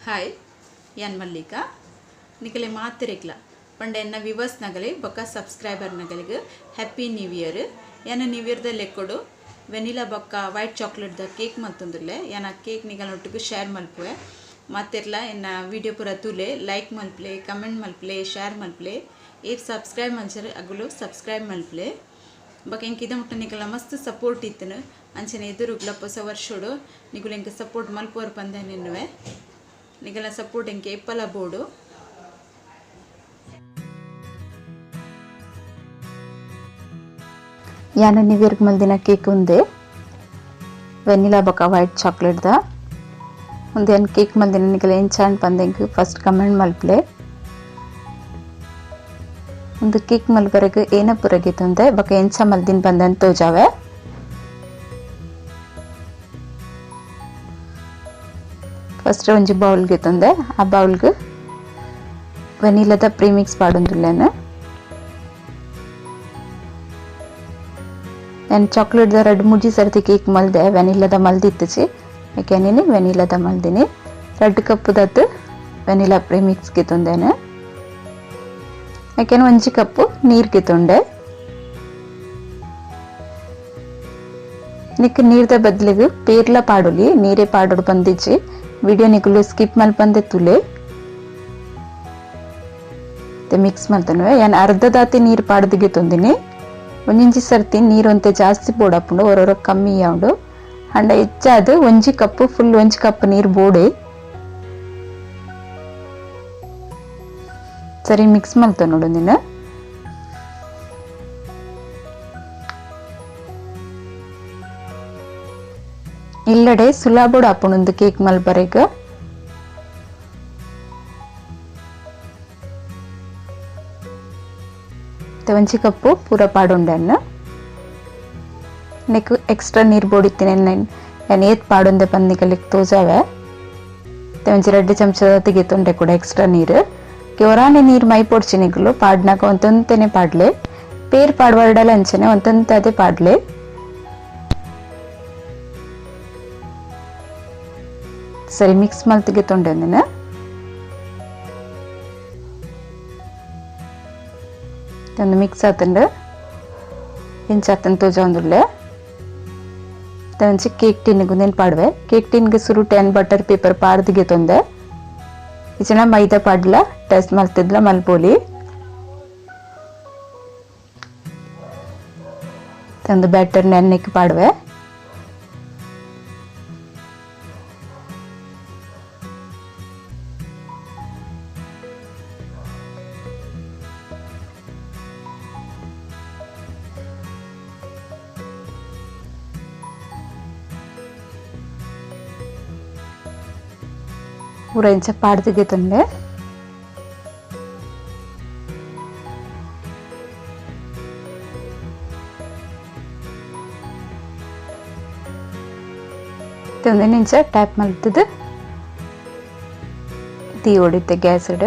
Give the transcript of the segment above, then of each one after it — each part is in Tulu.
ಹಾಯ್ ಯಾನ್ ಮಲ್ಲಿಕಾ ನಿಕಲೆ ಮಾತಿರೆಕ್ಲ ಪಂಡ ಎನ್ನ ವಿವಸ್ ನಗಲೆ ಬೊಕ ಸಬ್ಸ್ಕ್ರೈಬರ್ ನಗಲಿಗೆ ಹ್ಯಾಪಿ ನ್ಯೂ ಇಯರ್. ಯಾನ ನ್ಯೂ ಇಯರ್ ದ ಲೆಕ್ಕೊಡು ವೆನಿಲಾ ಬೊಕ್ಕ ವೈಟ್ ಚಾಕ್ಲೇಟ್ ದ ಕೇಕ್ ಮಲ್ತೊಂದುಲ್ಲೆ. ಯಾನ ಕೇಕ್ ನಿಗಲೊಟ್ಟುಗು ಶೇರ್ ಮಲ್ಪುವೆ. ಮಾತೆರ್ಲ ಎನ್ನ ವಿಡಿಯೋ ಪೂರ ತೂಲೆ, ಲೈಕ್ ಮಲ್ಪಲೆ, ಕಮೆಂಟ್ ಮಲ್ಪಲೆ, ಶೇರ್ ಮಲ್ಪಲೆ. ಏರ್ ಸಬ್ಸ್ಕ್ರೈಬ್ ಮಲ್ಚರ್ ಅಗುಲು ಸಬ್ಸ್ಕ್ರೈಬ್ ಮಲ್ಪಲೆ. ಬೊಕ ಎಂಕ್ ಇದ ಮುಟ್ಟ ನಿಕಲ್ನ ಮಸ್ತ್ ಸಪೋರ್ಟ್ ಇತ್ತುನು. ಅಂಚನೆ ಎದುರುಗ್ಲ ಪೊಸ ವರ್ಷೊಡು ನಿಕುಲು ಎಂಕ್ ಸಪೋರ್ಟ್ ಮಲ್ಪುವರ್ ಪಂದೆ ನೆನ್ನುವೆ. ನಿಕಲ್ನ ಸಪೋರ್ಟ್ ಎಂಕ್ ಏಪಲ ಬೋಡು. ಯಾನ ನ್ಯೂ ಇಯರ್ಗ್ ಮಲ್ದಿನ ಕೇಕ್ ಉಂದೆ ವೆನಿಲಾ ಬೊಕ ವೈಟ್ ಚಾಕ್ಲೇಟ್ ದ ಉಂದೆ ಯಾನ್ ಕೇಕ್ ಮಲ್ದಿನ ನಿಕಲ್ ಎಂಚಾಂಡ್ ಪಂದ್ ಎಂಕ್ ಫಸ್ಟ್ ಕಮೆಂಟ್ ಮಲ್ಪಲೆ. ಉಂದು ಕೇಕ್ ಮಲ್ಪರೆಗ್ ಏನ ಪುರಗೆ ತುಂದೆ ಬೊಕ ಎಂಚ ಮಲ್ದಿನ ಪಂದ್ ತೋಜಾವೆ. ಫಸ್ಟ್ ಒಂಜಿ ಬೌಲ್ ಗೆ ತುಂದೆ ಆ ಬೌಲ್ ಗೆ ವೆನಿಲಾದ ಪ್ರೀಮಿಕ್ಸ್ ಪಾಡೊಂದುಲ್ಲೆನ್. ನಾನು ಚಾಕ್ಲೇಟ್ ದ ರಡ್ಡ್ ಮೂಜಿ ಸರ್ತಿ ಕೇಕ್ ಮಲ್ದೆ, ವೆನಿಲಾದ ಮಲ್ದಿತ್ತುಚಿ. ಏಕೆಂದಿನಿ ವೆನಿಲಾದ ಮಲ್ದಿನಿ. ರಡ್ಡ್ ಕಪ್ ದತ್ತು ವೆನಿಲಾ ಪ್ರೀಮಿಕ್ಸ್ ಗೆ ತುಂದೇನೆ. ಏಕೆಂದ್ರೆ ಒಂಜಿ ಕಪ್ ನೀರ್ ಗೆ ತುಂಡೆ. ನಿಕ್ ನೀರ್ದ ಬದಲಿಗೆ ಪೇರ್ಲ ಪಾಡೊಲಿ, ನೀರೇ ಪಾಡೊಡು ಬಂದಿಚ್ಚಿ. ವಿಡಿಯೋ ನಿಕುಲು ಸ್ಕಿಪ್ ಮಲ್ಪಂದೆ ತುಲೆ. ಮತ್ತೆ ಮಿಕ್ಸ್ ಮಲ್ತನುವೆ. ಯಾನ್ ಅರ್ಧ ದಾತಿ ನೀರ್ ಪಾಡ್ದಿಗೆ ತುಂದಿನಿ. ಒಂಜಿಂಚಿ ಸರ್ತಿ ನೀರು ಒಂತೆ ಜಾಸ್ತಿ ಬೋಡಾಪುಂಡು, ಒರೊರ ಕಮ್ಮಿ ಆವುಂಡು. ಅಂಡ ಹೆಚ್ಚಾದ್ ಒಂಜಿ ಕಪ್ ಫುಲ್ ಒಂಜಿ ಕಪ್ ನೀರ್ ಬೋಡೆ. ಸರಿ ಮಿಕ್ಸ್ ಮಲ್ತ ನೋಡು ನೀನು. ಇಲ್ಲಡೆ ಸುಲಾಬೋಡು ಆಪುಂಡು ಕೇಕ್ ಮಲ್ಪರೆಗ್. ಒಂಜಿ ಕಪ್ಪು ಪೂರ ಪಾಡೊಂಡನ್ನು. ನೆಕ್ ಎಕ್ಸ್ಟ್ರಾ ನೀರ್ ಬೋಡಿತ್ತಿನ ಯಾನ್ ಏತ್ ಪಾಡೊಂದೆ ಪಂದ್ ನಿಕಲೆಗ್ ತೋಜಾವೆ. ಒಂಜಿ ರಡ್ಡ್ ಚಮಚದ ತೆಗೆತೊಂಡೆ ಕೂಡ ಎಕ್ಸ್ಟ್ರಾ ನೀರ್. ಒರಾನೆ ನೀರ್ ಮೈ ಪೊಡ್ಚಿ ನಿಕುಲು ಪಾಡ್ನಾಕ ಒಂತೊಂತೆನೆ ಪಾಡ್ಲೆ. ಪೇರ್ ಪಾಡ್ವರ್ಡಲ ಅಂಚನೆ ಒಂತೊಂತೆ ಪಾಡ್ಲೆ. ಸರಿ ಮಿಕ್ಸ್ ಮಲ್ತಿಗೆ ತೊಂಡೆ. ಒಂದು ಮಿಕ್ಸ್ ಆತಂಡು ಇಂಚ ಆತಂದು ತೋಜೊಂದುಲ್ಲೆ. ಒಂಜಿ ಕೇಕ್ ಟಿನ್ಗೆ ಒಂದೇನು ಪಾಡುವೆ. ಕೇಕ್ ಟಿನ್ಗೆ ಸುರು 10 ಬಟರ್ ಪೇಪರ್ ಪಾಡ್ದಿಗೆ ತೊಂದೆ. ಇಚನ ಮೈದಾ ಪಾಡ್ಲ ಟೆಸ್ಟ್ ಮಲ್ತಿದ್ಲ ಮಲ್ಪೋಲಿ. ತಂದು ಬ್ಯಾಟರ್ ನೆನ್ನೆಕ್ ಪಾಡುವೆ. ಪೂರ ಇಂಚ ಪಾಡ್ದಿಗೆ ತೊಂದೆ. ಇಂಚ ಟ್ಯಾಪ್ ಮಲ್ತದ ತೀ ಹೊಡಿತೆ ಗ್ಯಾಸ್ ಇಡ್.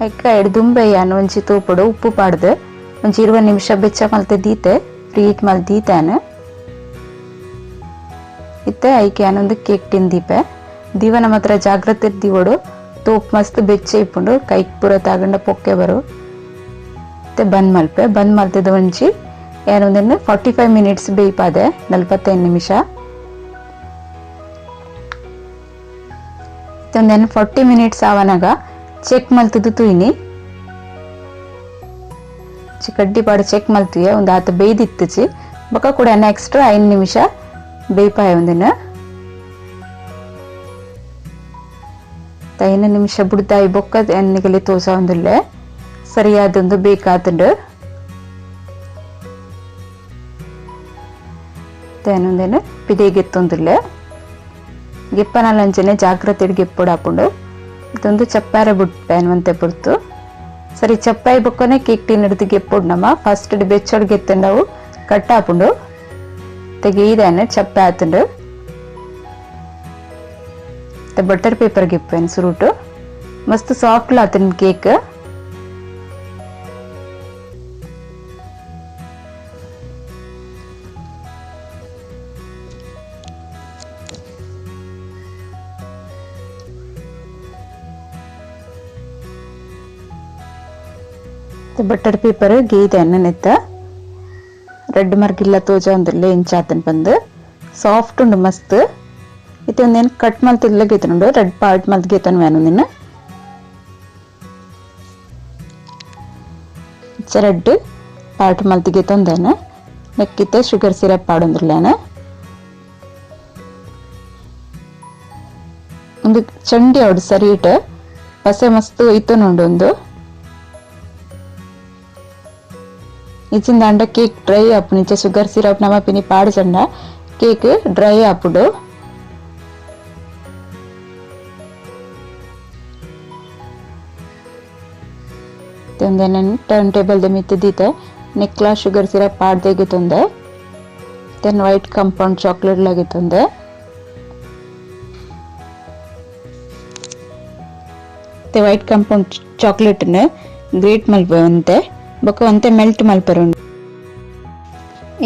ಐಕ ಎಡ್ ದುಂಬೆ ಯಾನ್ ಒಂಜಿ ತೂಪುಡು ಉಪ್ಪು ಪಾಡ್ದು ಒಂಜಿ 20 ನಿಮಿಷ ಬೆಚ್ಚ ಮಲ್ತೆ ದೀತೆ, ಪ್ರೀ ಹೀಟ್ ಮಲ್ತ್ ದೀತಾನ. ಇತ್ತೆ ಐಕೆ ಯಾನೊಂದು ಕೇಕ್ ಟಿನ್ ದೀಪೆ. ದೀವನ ಮಾತ್ರ ಜಾಗ್ರತೆ ದೀವೋಡು. ತೋಪ್ ಮಸ್ತ್ ಬೆಚ್ಚ ಇಪ್ಪುಂಡು, ಕೈಕ್ ಪೂರ ತಾಗಂಡ ಪೊಕ್ಕೆ ಬರು. ಮತ್ತೆ ಬಂದ್ ಮಲ್ಪೆ. ಬಂದ್ ಮಲ್ತದ ಒಂಜಿ ಏನೊಂದನ್ನು 45 ಮಿನಿಟ್ಸ್ ಬೇಯ್ಪಾದೆ, 45 ನಿಮಿಷ. ಒಂದೇನು 40 ಮಿನಿಟ್ಸ್ ಆವನಾಗ ಚೆಕ್ ಮಲ್ತದ್ದು ತೂಯಿನಿ. ಕಡ್ಡಿ ಪಾಡು ಚೆಕ್ ಮಲ್ತುವೆ ಒಂದು ಆತ ಬೇಯ್ದಿತ್ತುಚಿ. ಬೊಕ ಕೂಡ ಎಕ್ಸ್ಟ್ರಾ 5 ನಿಮಿಷ ಬೇಯ್ಪಾಯ ಒಂದಿನ. 5 ನಿಮಿಷ ಬುಡ್ದಾಯಿ ಬೊಕ್ಕ ಎಣ್ಣೆಗಲಿ ತೋಸ ಒಂದುಲ್ಲೆ ಸರಿಯಾದೊಂದು ಬೇಕಾತುಂಡು. ತೇನೊಂದೇನು ಪಿದೆಗೆತ್ತೊಂದುಲ್ಲೆ. ಗೆಪ್ಪನಲ್ಲಂಚನೆ ಜಾಗ್ರತೆ ಗೆಪ್ಪೊಡಾಪುಂಡು. ಇದೊಂದು ಚಪ್ಪಾರ ಬುಡ್ ಪ್ಯಾನ್ ಒಂತೆ ಪೊರ್ತು. ಸರಿ ಚಪ್ಪಾಯಿ ಬೊಕ್ಕನೆ ಕೇಕ್ ಟಿನ್ ಹಿಡ್ದು ಗೆಪ್ಪೊಡು ನಮ್ಮ. ಫಸ್ಟ್ ಬೆಚ್ಚೊಡು ಗೆತ್ತಂಡವು ಕಟ್ಟಾಪುಂಡು. ತೆಗೆಯ್ದಾನೆ ಚಪ್ಪೆ ಆತುಂಡು. ಬಟರ್ ಪೇಪರ್ ಗಿಪ್ಪೇನು ಸುರುಟು. ಮಸ್ತ್ ಸಾಫ್ಟ್ ಆತನ ಕೇಕ್. ಬಟರ್ ಪೇಪರ್ ಗೀತೆ ನೆತ್ತ ರೆಡ್ ಮರ್ಗಿಲ್ಲ ತೋಜ ಒಂದುಲ್ಲೆ ಇಂಚಾತನ್ ಪಂದ್ ಸಾಫ್ಟ್ ಉಂಡು ಮಸ್ತ್. ಇತ್ತೆ ಒಂದೇನು ಕಟ್ ಮಲ್ತಿಲ್ಲ ಗೀತನುಂಡು ರೆಡ್ ಪಾರ್ಟ್ ಮಲ್ತ್ ಗೀತನು വേണം ನಿನ್ನ ರೆಡ್ ಪಾರ್ಟ್ ಮಲ್ತ್ ಗೀತೊಂದೇನು ನೆಕ್ಕಿತ್ತೆ ಶುಗರ್ ಸಿರಪ್ ಪಾಡೊಂದುಲ್ಲೇನು ಒಂದು ಚಂಡಿ ಅವಡು ಸರಿ ಇಟ್ಟು ಪಸೆ ಮಸ್ತ್ ಇತ್ತನುಂಡು ಒಂದು ಇಚ್ಚಿಂದಾಂಡ ಕೇಕ್ ಡ್ರೈ ಆಪುಂಡು ಇಂಚ ಶುಗರ್ ಸಿರಪ್ ನಮ ಪಿನಿ ಪಾಡ್ಜಂಡ ಕೇಕ್ ಡ್ರೈ ಆಪುಂಡು. ಉಂದೆನ್ ಟರ್ನ್ ಟೇಬಲ್ ದ ಮಿತ್ತ್ ದೀತೆ ನೆಕ್ಲಾ ಶುಗರ್ ಸಿರಪ್ ಪಾಡ್ದೆಗಿತ್ತೊಂದೆ then white compound chocolate ಲಾಗಿತ್ತೊಂದೆ. ಮತ್ತೆ ವೈಟ್ ಕಾಂಪೌಂಡ್ ಚಾಕ್ಲೇಟ್ ನು ಗ್ರೇಟ್ ಮಲ್ಪುವಂತೆ ಬೊಕ ಒಂತೆ ಮೆಲ್ಟ್ ಮಲ್ಪರೆ ಉಂಡು.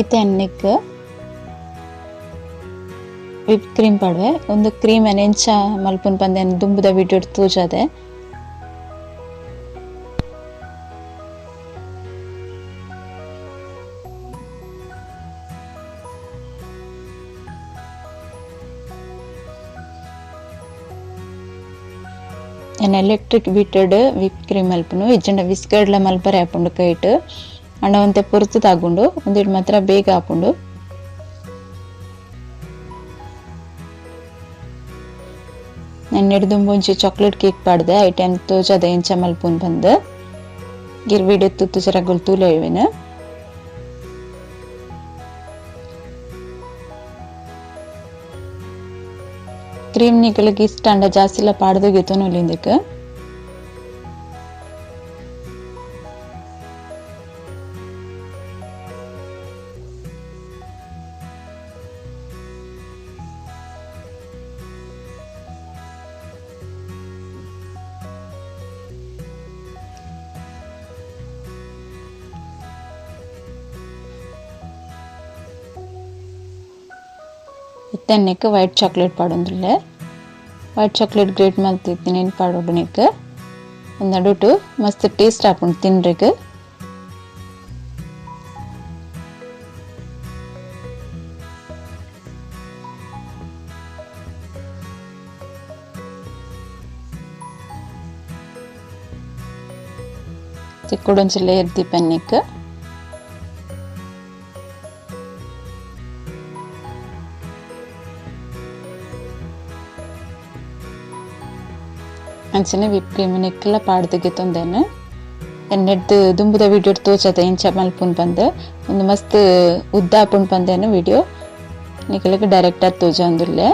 ಇತ್ತೆ ಅನ್ನೆಕ್ ವಿಪ್ ಕ್ರೀಮ್ ಪಾಡ್ವೆ ಒಂದು ಕ್ರೀಮ್ ಎಂಚ ಮಲ್ಪುನ್ ಪಂದ್ ದುಂಬುದ ವಿಡಿಯೋ ತೋಜಾದೆ. ಯಾನ್ ಎಲೆಕ್ಟ್ರಿಕ್ ಬೀಟರ್ಡ್ ವಿಪ್ ಕ್ರೀಮ್ ಮಲ್ಪುನು ಇಜ್ಜಂಡ ವಿಸ್ಕರ್ಡ್ಲ ಮಲ್ಪರೆ ಆಪುಂಡು ಕೈಟ್ ಅಂಡ ಒಂತೆ ಪೊರ್ತು ತಾಗುಂಡು ಉಂದೆಟ್ ಮಾತ್ರ ಬೇಗ ಆಪುಂಡು. ನೆನ್ನೆಡ್ ದುಂಬು ಒಂಜಿ ಚಾಕ್ಲೇಟ್ ಕೇಕ್ ಪಾಡ್ದೆ ಐಟ್ ಯಾನ್ ತೋಜಾದೆ ಎಂಚ ಮಲ್ಪುನ್ ಪಂದ್ ಗಿರ್ ವಿಡಿಯೋ ತೂತು ಜರಗುಲ್ ತೂಲೆ ಇವೆನ್. ಕ್ರೀಮ್ ನಿಕಲೆಗ್ ಇಷ್ಟ ಅಂಡ ಜಾಸ್ತಿಲ ಪಾಡ್ದ್ ಗೆತೊನೊಲಿ ಇಂದೆಕ್. ಇತ್ತೆ ನೆಕ್ ವೈಟ್ ಚಾಕ್ಲೇಟ್ ಪಾಡೊಂದುಲ್ಲೆ. ವೈಟ್ ಚಾಕ್ಲೇಟ್ ಗ್ರೇಟ್ ಮಲ್ತಿತ್ತಿನ ಪಾಡೊಡು ನೆಕ್ ಒಂದು ನಡುಟು ಮಸ್ತ್ ಟೇಸ್ಟ್ ಆಪುಂಡು ತಿನ್ರೆಗ್. ಚಿಕ್ಕುಡೊಂಚಿ ಲೇಯರ್ ದೀಪೆ ನೆಕ್. ಅಂಚನೆ ವಿಪ್ ಕ್ರೀಮ್ ನೆಕ್ಲ ಪಾಡ್ದ್ ಗೆತೊಂದೆನ್ ಎನ್ನೆಡ್ದ್ ದುಂಬುದ ವಿಡಿಯೋ ತೋಜಾದೆ ಎಂಚ ಮಲ್ಪುನ್ ಪಂದ್ ಒಂದು ಮಸ್ತ್ ಉದ್ದ ಆಪುಂಡು ಪಂದೇನು ವಿಡಿಯೋ ನಿಕಲೆಗ್ ಡೈರೆಕ್ಟ್ ಆದ್ ತೋಜೊಂದುಲ್ಲೆ.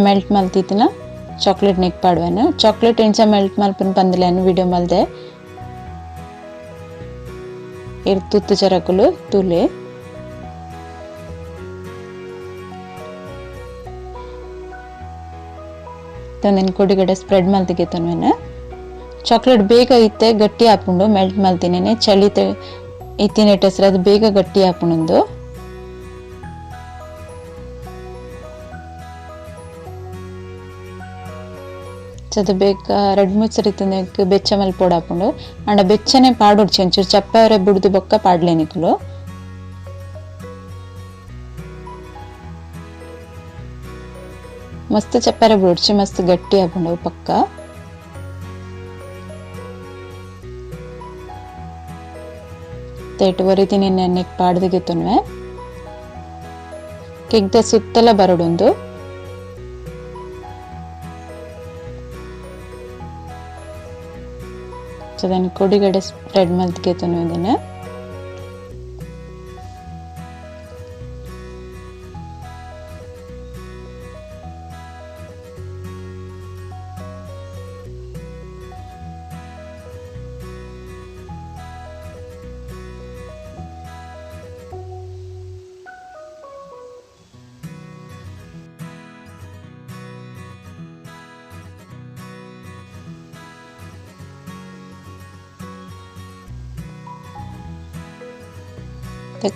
ಮೆಲ್ಟ್ ಮಲ್ತಿತ್ತಿನ ಚಾಕ್ಲೇಟ್ ನೆಕ್ ಪಾಡ್ವೆನ್. ಚಾಕ್ಲೇಟ್ ಎಂಚ ಮೆಲ್ಟ್ ಮಲ್ಪುನ್ ಪಂದ್ಲೇನು ವಿಡಿಯೋ ಮಲ್ದೆ ಇರ್ ತುತ್ತು ಜರಕುಲು ತೂಲೆ. ಒಂದೆನ್ ಕೊಡಿಗಡೆ ಸ್ಪ್ರೆಡ್ ಮಲ್ತ್ ಗೆತೊನ್ವೆನ್. ಚಾಕ್ಲೇಟ್ ಬೇಗ ಇತ್ತೆ ಗಟ್ಟಿ ಆಪುಂಡು ಮೆಲ್ಟ್ ಮಲ್ತಿನೇನೆ ಚಳಿ ಇತ್ತಿನೆಟ್ ಹೆಸ್ರು ಅದು ಬೇಗ ಗಟ್ಟಿ ಆಪುಂಡು. ಅದು ಬೇಗ ರಡ್ಡ್ ಮೂಜಿ ಸರಿ ಬೆಚ್ಚ ಮಲ್ಪೊಡು ಆಪುಂಡು. ಆಂಡ ಬೆಚ್ಚನೆ ಪಾಡೊಡ್ಚಿ ಒಂಚೂರು ಚಪ್ಪೆರೆ ಬುಡ್ದು ಬೊಕ್ಕ ಪಾಡ್ಲೆ ನಿಕುಲು. ಮಸ್ತ್ ಚಪ್ಪೆರೆ ಬುಡ್ಚಿ ಮಸ್ತ್ ಗಟ್ಟಿ ಆಪುಂಡು ಪಕ್ಕ. ತೇಟ್ ಒರಿತಿನ ನೆಕ್ ಪಾಡ್ದು ಗೆತೊನ್ವೆ. ಕೇಕ್ದ ಸುತ್ತಲ ಬರೊಡುಂದು. ಅದನ್ನು ಕೊಡಿಗಡೆ ಸ್ಪ್ರೆಡ್ ಮಲ್ತ್ ಗೆತೊನ್ವೆ ಉಂದೆನ್.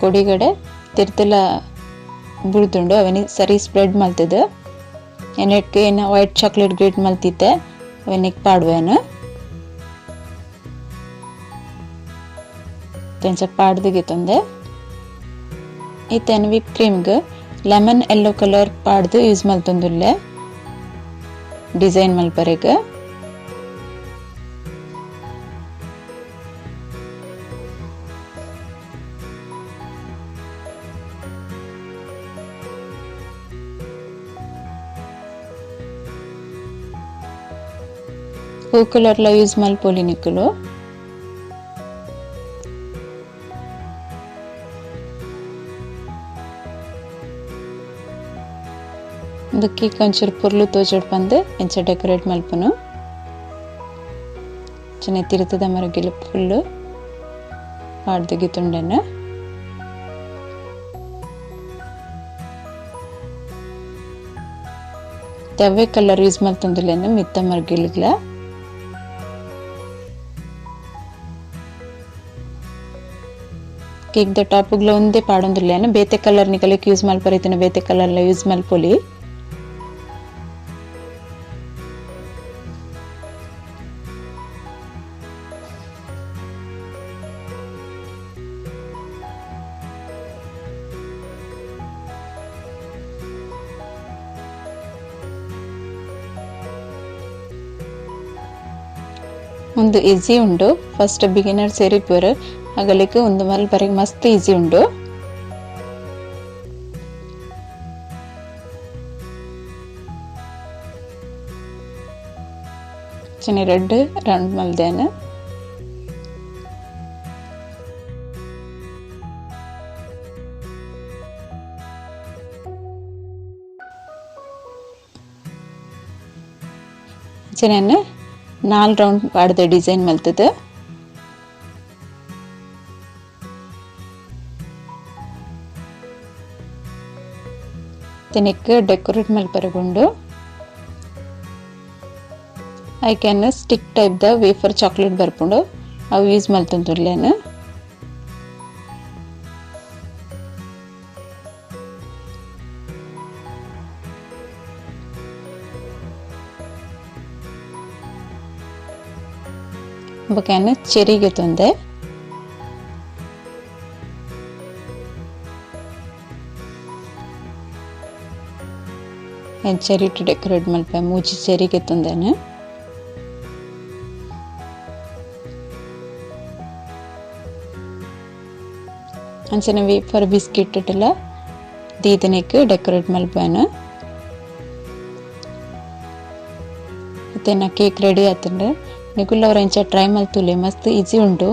ಕೊಡಿಗಡೆ ತಿರ್ತುಲ ಬುಡ್ದುಂಡು ಅವೆನ್ ಸರಿ ಸ್ಪ್ರೆಡ್ ಮಲ್ತುದು. ಎನೆಟ್ಕ್ ಏನ ವೈಟ್ ಚಾಕ್ಲೇಟ್ ಗ್ರೇಟ್ ಮಲ್ತಿತ್ತೆ ಅವೆನಿಕ್ ಪಾಡುವೆನು ತೆಂಚ ಪಾಡ್ದು ಇತ್ತೆ ವಿಪ್ ಕ್ರೀಮ್ಗೆ ಲೆಮನ್ ಯೆಲ್ಲೋ ಕಲರ್ ಪಾಡ್ದು ಯೂಸ್ ಮಲ್ತೊಂದುಲ್ಲೆ ಡಿಸೈನ್ ಮಲ್ಪರೆಗ್. ಹೂ ಕಲರ್ಲ ಯೂಸ್ ಮಲ್ಪೊಲಿ ನಿಕುಲು. ಉಂದು ಕೇಕ್ ಒಂಚೂರು ಪೊರ್ಲು ತೋಜೊಡು ಪಂದ್ ಇಂಚ ಡೆಕೋರೇಟ್ ಮಲ್ಪುನು. ಅಂಚನೆ ತಿರ್ತುದ ಮರಗಿಲು ಫುಲ್ಲು ಪಾಡ್ದ್ ಗಿತುಂಡೆನ್. ತವ್ವೆ ಕಲರ್ ಯೂಸ್ ಮಲ್ತೊಂದುಲ್ಲೆನ್ ಮಿತ್ತ ಮರ್ಗಿಲುಗ್ಲ. ಕೇಕ್ ದ ಟಾಪ್ ಗ್ಲ ಒಂದೇ ಪಾಡೊಂದುಲ್ಲೆನ್ ಬೇತೆ ಕಲರ್ ನಿಕಲೆಗ್ ಯೂಸ್ ಮಲ್ಪರೆ ಇತ್ತಿನ ಬೇತೆ ಕಲರ್ ಲ ಯೂಸ್ ಮಲ್ಪೊಲಿ. ಒಂದು ಈಸಿ ಉಂಡು ಫಸ್ಟ್ ಬಿಗಿನರ್ ಸೇರಿಪುರು ಅಗಲಿಕ್ ಒಂದು ಮಲ್ಪರೆಗ್ ಮಸ್ತ್ ಈಸಿ ಉಂಡು. ಅಂಚನೆ ರೆಡ್ ರೌಂಡ್ ಮಲ್ದೇನು. ಅಂಚನೆ 4 ರೌಂಡ್ ಪಾಡ್ದು ಡಿಸೈನ್ ಮಲ್ತುದು. ತಿನೆಕ್ ಡೆಕೋರೇಟ್ ಮಲ್ಪರೆಗುಂಡು. I can stick type the wafer chocolate ಬರ್ಪುಂಡು ಅವು ಯೂಸ್ ಮಲ್ತೊಂದುಲ್ಲೆನ್. ಬೊಕ ಯಾನ್ ಚೆರಿಗೆ ತೊಂದೆ. ಯಾನ್ ಚೆರಿ ಟು ಡೆಕೋರೇಟ್ ಮಲ್ಪೆ ಮೂಜಿ ಚೆರಿಗೆ ತೊಂದೆನ್. ಅಂಚನೆ ವೇಫರ್ ಬಿಸ್ಕೆಟ್ ಇಟ್ಟಲ ದೀದನೆಕ್ ಡೆಕೋರೇಟ್ ಮಲ್ಪೆನ್. ಇತ್ತೆ ನಾ ಕೇಕ್ ರೆಡಿ ಆತುಂಡು. ನಿಕುಲು ಅವರ ಇಂಚ ಟ್ರೈ ಮಲ್ತುಲೆ ಮಸ್ತ್ ಈಸಿ ಉಂಡು.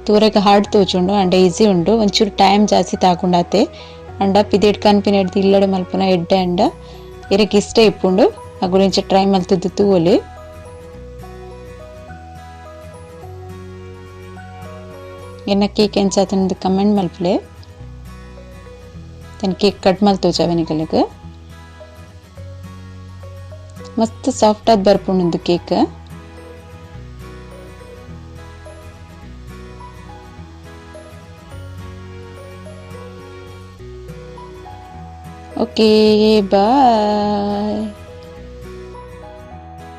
ತೂರೆಗ್ ಹಾರ್ಡ್ ತೋಜುಂಡು ಅಂಡ ಈಸಿ ಉಂಡು. ಒಂಚೂರು ಟೈಮ್ ಜಾಸ್ತಿ ತಾಕೊಂಡಾತೆ ಅಂಡ ಪಿದೆಡ್ ಕನ್ಪಿನೆಡ್ದ್ ಇಲ್ಲಡೆ ಮಲ್ಪುನ ಎಡ್ಡೆ ಅಂಡ ಇರೆಗ್ ಇಷ್ಟ ಇಪ್ಪುಂಡು. ಅಗುಲು ಇಂಚ ಟ್ರೈ ಮಲ್ತುದು ತೂವೊಲಿ. ಎನ್ನ ಕೇಕ್ ಎಂಚ ಆತುಂಡು ಕಮೆಂಟ್ ಮಲ್ಪುಲೆ. ತನ್ನ ಕೇಕ್ ಕಟ್ ಮಲ್ತೋಜಾವೆ ನಿಕಲೆಗ್. ಮಸ್ತ್ ಸಾಫ್ಟ್ ಆದ್ ಬರ್ಪುಂಡು ಕೇಕ್. Okay, bye.